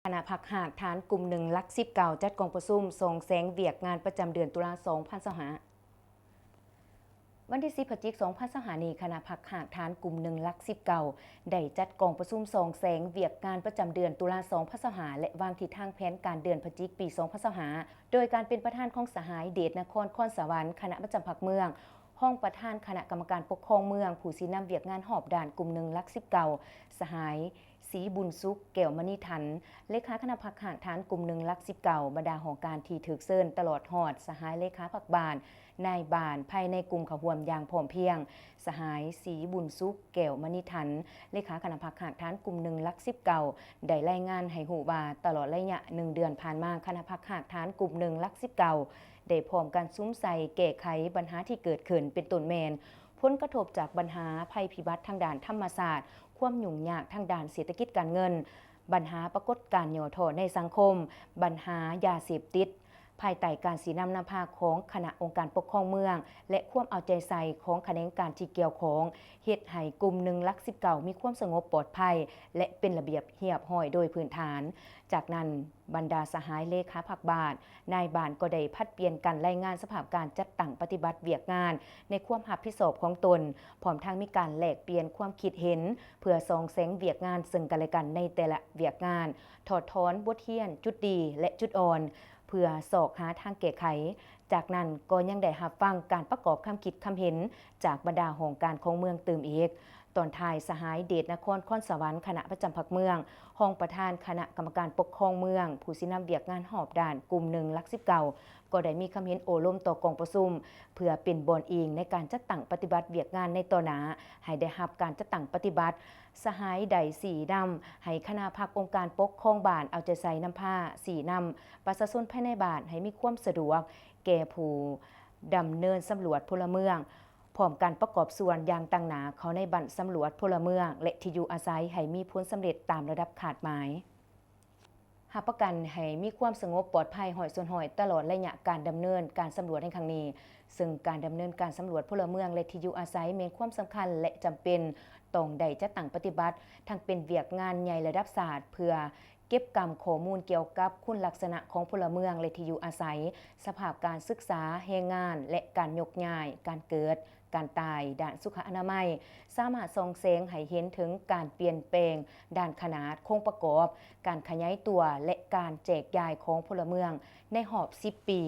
ຄະນະພັກຮາກຖານກຸ່ມໜຶ່ງ ຫຼັກສິບເກົ້າ ຈັດກອງປະຊຸມສ່ອງແສງວຽກງານປະຈຳເດືອນຕຸລາ ສອງພັນຊາວຫ້າ. ວັນທີສິບ ພະຈິກ ສອງພັນຊາວຫ້ານີ້, ຄະນະພັກຮາກຖານກຸ່ມໜຶ່ງ ຫຼັກສິບເກົ້າ ໄດ້ຈັດກອງປະຊຸມສ່ອງແສງວຽກງານປະຈຳເດືອນຕຸລາ ສອງພັນຊາວຫ້າ ແລະ ວາງທິດທາງແຜນການເດືອນພະຈິກປີ ສອງພັນຊາວຫ້າ ໂດຍການເປັນປະທານຂອງສະຫາຍ ເດດນະຄອນ ຄອນສະຫວັນ ຄະນະປະຈຳພັກເມືອງ, ຮອງປະທານຄະນະກຳມະການປົກຄອງເມືອງ, ຜູ້ຊີ້ນຳວຽກງານຮອບດ້ານກຸ່ມໜຶ່ງ ຫຼັກສິບເກົ້າ ສະຫາຍ ສີບຸນສຸກ ແກ້ວມະນີທັນ, ເລຂາຄະນະພັກຮາກຖານກຸ່ມໜຶ່ງ ຫຼັກສິບເກົ້າ, ບັນດາຫ້ອງການທີ່ຖືກເຊີນ ຕະຫຼອດຮອດສະຫາຍເລຂາພັກບ້ານ, ນາຍບ້ານ ພາຍໃນກຸ່ມເຂົ້າຮ່ວມຢ່າງພ້ອມພຽງ. ສະຫາຍ ສີບຸນສຸກ ແກ້ວມະນີທັນ, ເລຂາຄະນະພັກຮາກຖານກຸ່ມໜຶ່ງ ຫຼັກສິບເກົ້າ ໄດ້ລາຍງານໃຫ້ຮູ້ວ່າ ຕະຫຼອດໄລຍະໜຶ່ງເດືອນຜ່ານມາ, ຄະນະພັກຮາກຖານກຸ່ມໜຶ່ງ ຫຼັກສິບເກົ້າ ໄດ້ພ້ອມກັນສຸມໃສ່ແກ້ໄຂບັນຫາທີ່ເກີດຂຶ້ນ, ເປັນຕົ້ນແມ່ນ ຜົນກະທົບຈາກບັນຫາໄພພິບັດທາງດ້ານທຳມະຊາດ, ຄວາມຫຍຸ້ງຍາກທາງດ້ານເສດຖະກິດການເງິນ, ບັນຫາປາກົດການຫຍໍ້ທໍ້ໃນສັງຄົມ, ບັນຫາຢາເສບຕິດ, ພາຍໃຕ້ການຊີ້ນຳນຳພາຂອງຄະນະອົງການປົກຄອງເມືອງ ແລະ ຄວາມເອົາໃຈໃສ່ຂອງຂະແໜງການທີ່ກ່ຽວຂ້ອງ, ເຮັດໃຫ້ກຸ່ມໜຶ່ງ ຫຼັກສິບເກົ້າ ມີຄວາມສະຫງົບປອດໄພ ແລະ ເປັນລະບຽບຮຽບຮ້ອຍໂດຍພື້ນຖານ. ຈາກນັ້ນ, ບັນດາສະຫາຍເລຂາພັກບ້ານ, ນາຍບ້ານກໍໄດ້ຜັດປ່ຽນກັນລາຍງານສະພາບການຈັດຕັ້ງປະຕິບັດວຽກງານໃນຄວາມຮັບຜິດຊອບຂອງຕົນ, ພ້ອມທັງມີການແລກປ່ຽນຄວາມຄິດເຫັນ ເພື່ອສ່ອງແສງວຽກງານເຊິ່ງກັນແລະກັນໃນແຕ່ລະວຽກງານ, ຖອດຖອນບົດຮຽນ, ຈຸດດີ ແລະ ຈຸດອ່ອນ ເພື່ອຊອກຫາທາງແກ້ໄຂ. ຈາກນັ້ນກໍຍັງໄດ້ຮັບຟັງການປະກອບຄຳຄິດຄຳເຫັນຈາກບັນດາຫ້ອງການຂອງເມືອງຕື່ມອີກ. ຕອນທ້າຍ, ສະຫາຍ ເດດນະຄອນ ຄອນສະຫວັນ ຄະນະປະຈຳພັກເມືອງ, ຮອງປະທານຄະນະກຳມະການປົກຄອງເມືອງ, ຜູ້ຊີ້ນຳວຽກງານຮອບດ້ານກຸ່ມໜຶ່ງ ຫຼັກສິບເກົ້າ ກໍໄດ້ມີຄຳເຫັນໂອ້ລົມຕໍ່ກອງປະຊຸມ ເພື່ອເປັນບ່ອນອີງໃນການຈັດຕັ້ງປະຕິບັດວຽກງານໃນຕໍ່ໜ້າ ໃຫ້ໄດ້ຮັບການຈັດຕັ້ງປະຕິບັດ. ສະຫາຍໄດ້ຊີ້ນຳໃຫ້ຄະນະພັກອົງການປົກຄອງບ້ານເອົາໃຈໃສ່ນຳພາຊີ້ນຳປະຊາຊົນພາຍໃນບ້ານໃຫ້ມີຄວາມສະດວກແກ່ຜູ້ດຳເນີນສຳຫຼວດພົນລະເມືອງ, ພ້ອມກັນປະກອບສ່ວນຢ່າງຕັ້ງໜ້າເຂົ້າໃນບັ້ນສຳຫຼວດພົນລະເມືອງ ແລະ ທີ່ຢູ່ອາໄສໃຫ້ມີຜົນສຳເລັດຕາມລະດັບຄາດໝາຍ. ຮັບປະກັນໃຫ້ມີຄວາມສະຫງົບປອດໄພຮ້ອຍສ່ວນຮ້ອຍ ຕະຫຼອດໄລຍະການດຳເນີນການສຳຫຼວດໃນຄັ້ງນີ້, ເຊິ່ງການດຳເນີນການສຳຫຼວດພົນລະເມືອງ ແລະ ທີ່ຢູ່ອາໄສແມ່ນຄວາມສຳຄັນ ແລະ ຈຳເປັນຕ້ອງໄດ້ຈັດຕັ້ງປະຕິບັດ, ທັງເປັນວຽກງານໃຫຍ່ລະດັບຊາດ ເພື່ອເກັບກຳຂໍ້ມູນກ່ຽວກັບຄຸນລັກສະນະຂອງພົນລະເມືອງ ແລະ ທີ່ຢູ່ອາໄສ, ສະພາບການສຶກສາ, ແຮງງານ ແລະ ການຍົກຍ້າຍ, ການເກີດ, ການຕາຍ, ດ້ານສຸຂະອະນາໄມ, ສາມາດສ່ອງແສງໃຫ້ເຫັນເຖິງການປ່ຽນແປງດ້ານຂະໜາດ, ໂຄງປະກອບ, ການຂະຫຍາຍຕົວ ແລະ ການແຈກຢາຍຂອງພົນລະເມືອງໃນຮອບສິບປີ.